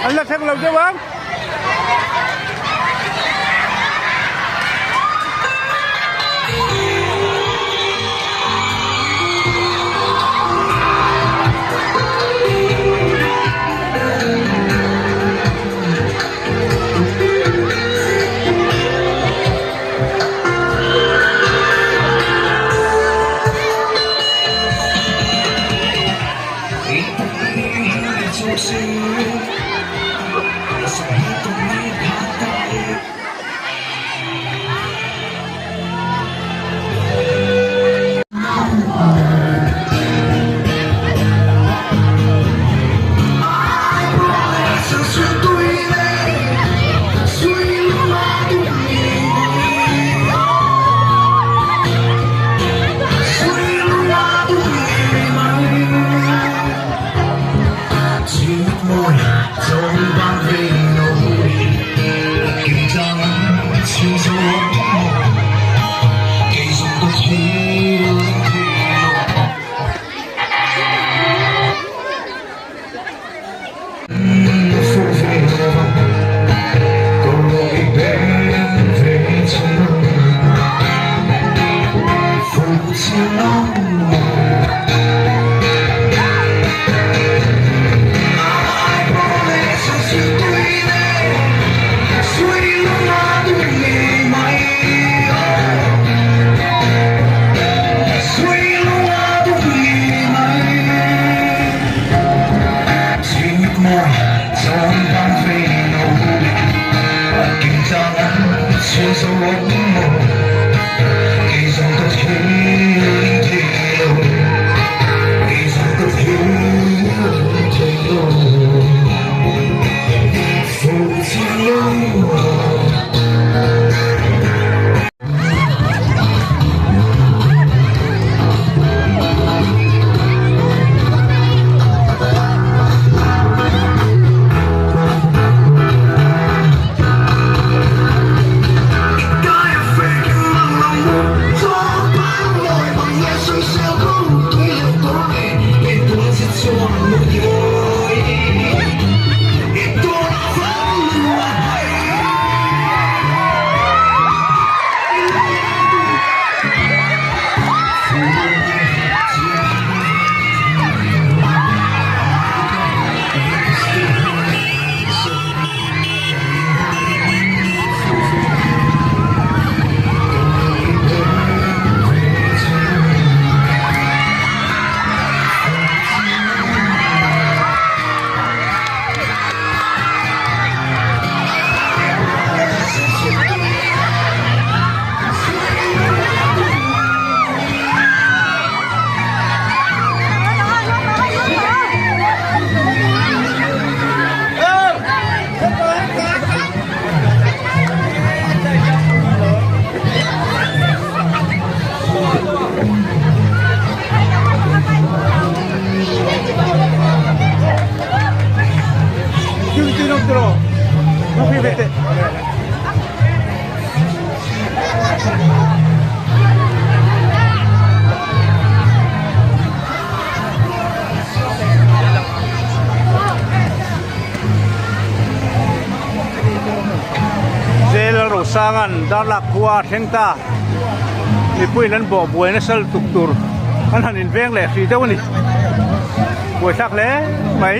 An la thleng lo deuh ang. Sangan Darlak khua a thleng ta mipuiin an bawh buai nasa lutuk tur an han inveng leh hrih deuh a ni buaithlak hle mai.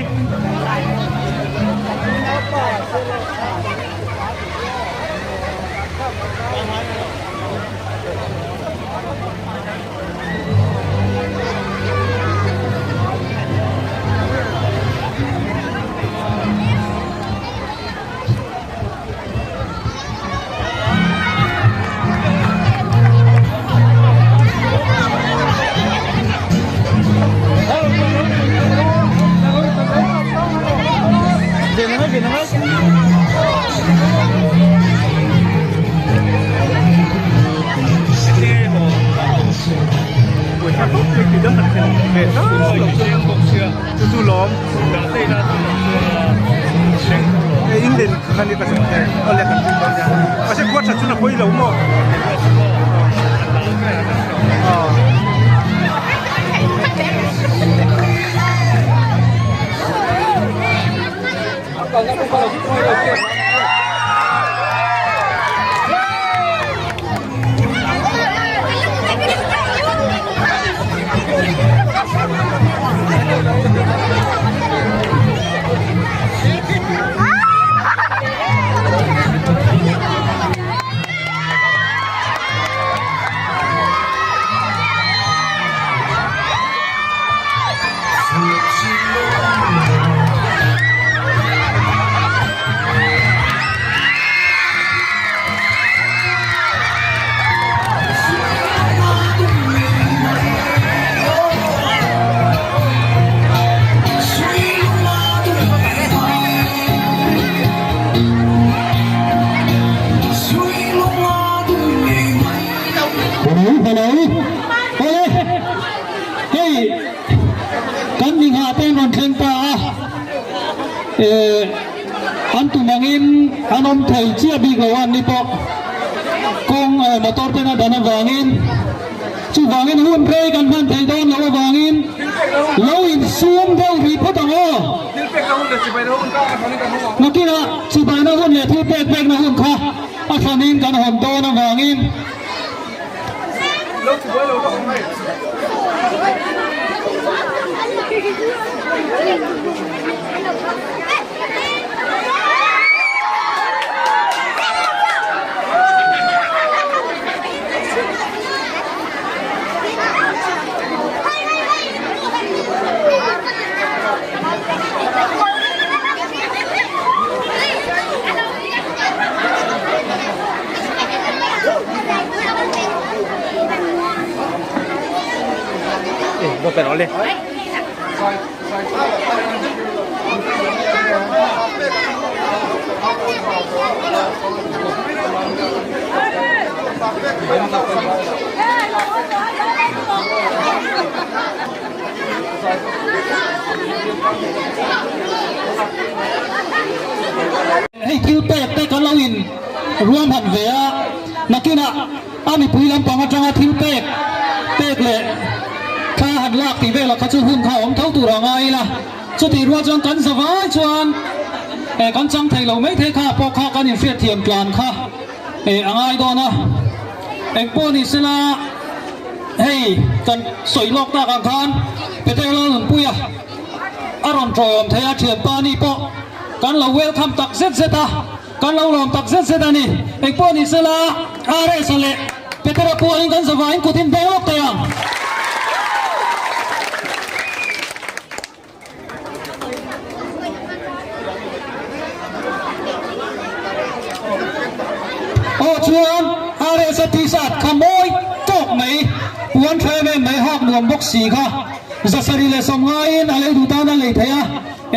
Hello hello awle hei kan mi nghah te an rawn thleng ta a eh an tum angin an awm thei chiah bik lo a an ni pawh kawng eh motor ten a dan avangin chuvangin hun rei kan hman thei dawn loh avangin lo insum deuh rih phawt ang aw. Nakinah chibaina hun leh thil pek pekna hun kha a hranin kan hawn dawn avangin Hei thil pek te kan lo in ruam han ve a, nakinah a mipui lampang atanga thil pek pek leh thla han lak tih velah kha chu hun kha a awm tho tur a ngai ila, chutih rual chuan kan za vai chuan eh kan chang thei lo mai thei kha pawh kha kan inhriatthiam tlan kha eh a ngai dawn a, engpawh ni sela. Hei kan sawi lawk tak ang khan Peter Lalnunpuia a rawn tawiawm thei a, thianpa ni pawh kan lo welcome tak zet zet a, kan lo lawm tak zet zet a ni. Engpawh ni sela RS-a leh Petera puahin kan zavaiin kut in beng lawk thei ang. Aw chuan RS a t-shirt kha mawi tawk mai, puan tha em em mai hak nuam bawk si kha zasarih leh sawmngaiin a lei duh tan a lei thei a,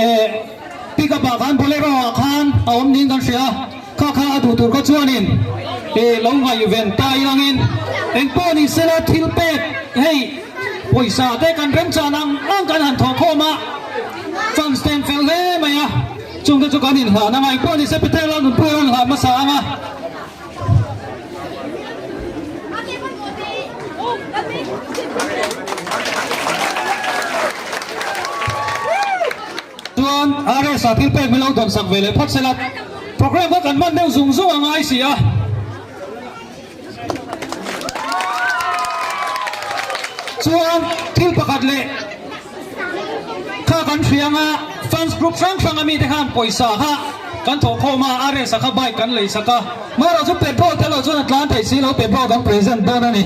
eh pickup ah khan bolero ah khan a awm niin kan hria a, kha kha a duh tur kha chuanin eh lo ngaihven ta ilangin engpawh ni sela thil pek hei. Pawisa te kan remchan ang ang kan han thawh khawm a, fans te an fel hle mai a, chungte chu kan inhlan ang a, engpawh nise Peter la nunpui a rawn hlan hmasa ang a. Chuan RS ah thil pek min lo dawnsak ve leh phawt sela, programme kha kan hman deuh zung zung a ngai si a. Chuan thil pakhat leh kha kan hria anga fans group hrang hrang ami te khan pawisa kha kan thawh khawm a, RS a kha bike kan lei sak a, mahrawh chu petrol tel loh chuan a tlan theih si lo, petrol kan present dawn a ni.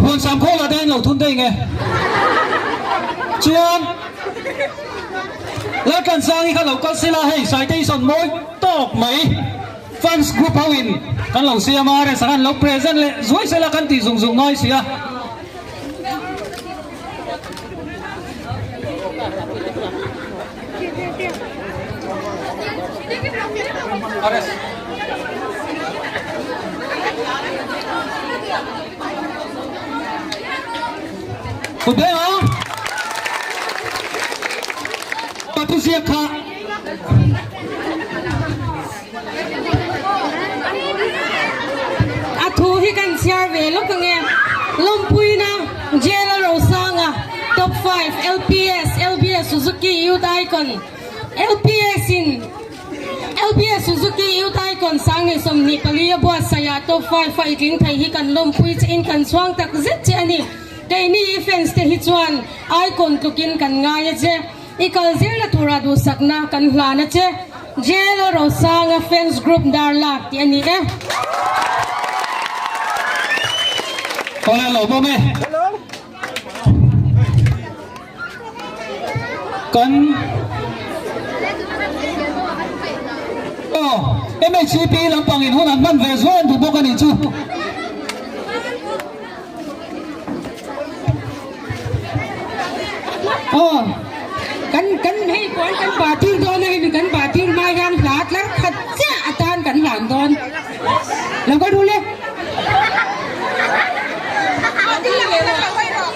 Huan sam khawlah te an lo thun daih nge. Chuan. Laltlansangi kha lo kal sela hei citation mawi tawk mai fans group ho in kan lo siam a resa khan lo present leh zuai sela kan tih zung zung ngai si a. Kut beng ang. Ka thuziak kha. A thu hi kan chhiar ve lawk ange. Lawmpuina Jail a Rosanga. 5 LPS LBS Suzuki Youth Icon LPS in LBS Suzuki Youth Icon 2024 a buatsaih ah top 5 a i tling thei hi kan lawmpui che in kan chhuang tak zet che a ni. Keini i fans te hi chuan Icon tlukin kan ngai a che. I kal zirna tura duhsakna kan hlan a che. JL Rosanga Fans Group Darlak tih a ni e. Awle lo bawm e. Kan Aw MHCP lampang in hun an hman ve zuai an duh bawk a nih chu. Aw kan kan hei puan kan bah tir dawn a hemi kan bah tir hma hian hla tlar khat chiah atan kan hlan dawn lo ka rul e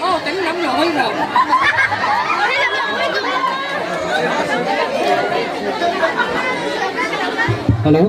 aw kan lam lo hawi rawh. Hello.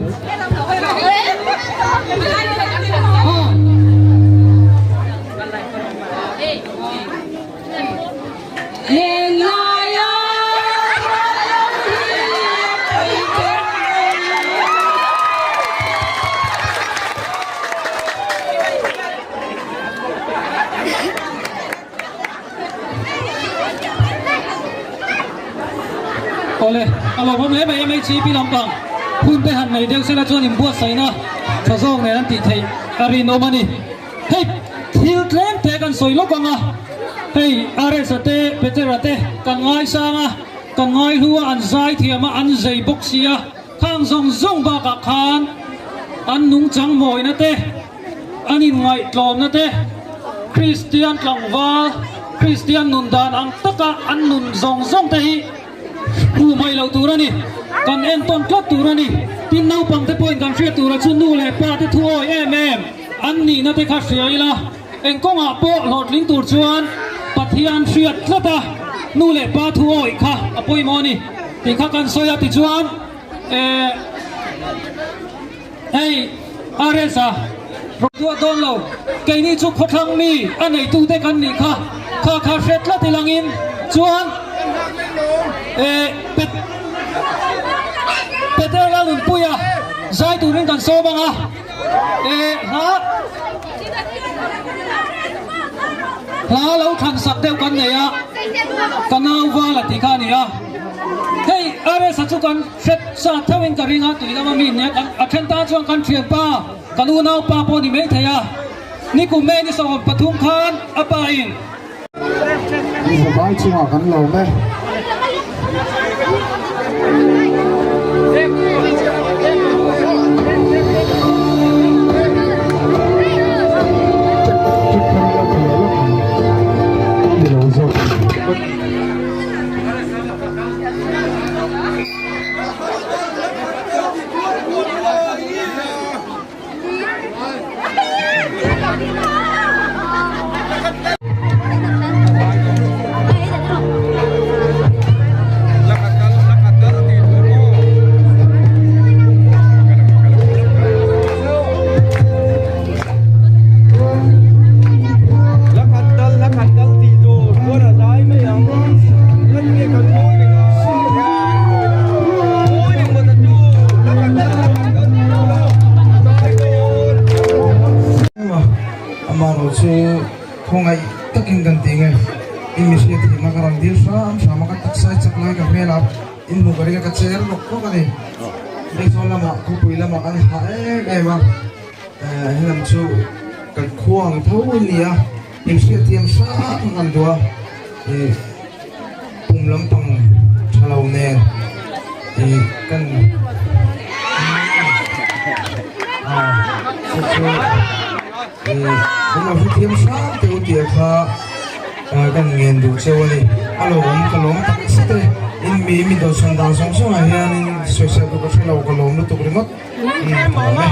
Awle, a lawmawm hle mai MHCP lampang hun te han nei deuh sela chuan inbuatsaihna tha zawk nen an tih theih a rinawm a ni. Hei thil tlem te kan sawi lawk ang a, hei RS-a te Petera te kan ngaisang a, kan ngaihlu a, an zai thiam a, an zei bawk si a, khang zawng zawng bakah khan an nungchang mawina te, an inngaihtlawmna te, Kristian tlangval, Kristian nun dan ang taka an nun zawng zawng te hi hmuh hmaih loh tur a ni. Kan entawn tlat tur a ni. Tin, naupang te pawhin kan hriat tura chu nu leh pa te thu awi em em an nihna te kha hria ila, eng kawngah pawh hlawhtling tur chuan Pathian hriat tlat a, nu leh pa thu awi kha a pawimawh a ni tih kha kan sawi a. Tichuan, eh. Hei RS a rawn duah dawn lo, keini chu khawthlang mi a neitute kan nih kha, kha kha hre tlat i langin chuan eh Pet Peter Lalnunpuia zai turin kan sawm ang a, eh hla hla lo thlan sak deuh kan nei a, ka nau vala tih kha a ni a, hei RS a chu kan. Hret sa theuhin ka ring a, tui lama mi nia kan a then tan chuan kan thianpa, kan unaupa pawh ni maithei a, nikum May ni 13 khan a pa in. Ni zavai chungah kan lawm e. Amaherawh chu khawngaih takin kan ti nge i mihring thihna ka rawn dil hram hram a ka taksa i chak lai ka hmel a in hmuh ka ring a ka cher rawk rawk a ni Aizawl lamah khawpui lamah kan hah em em a helam chu kan khua ang tho a ni a. In hriatthiam hrang an duh a, ih pum lampang tha lo nen ih kan ah chu chu ih kan lo hrethiam hrang teh u tih kha kan ngen duh cheu a ni. A lo awm ka lawm tak zet e, in mi mi dawhsan dan zawng zawngah hianin sawisel tur ka hre lo ka lawm lutuk ringawt ka lawm e.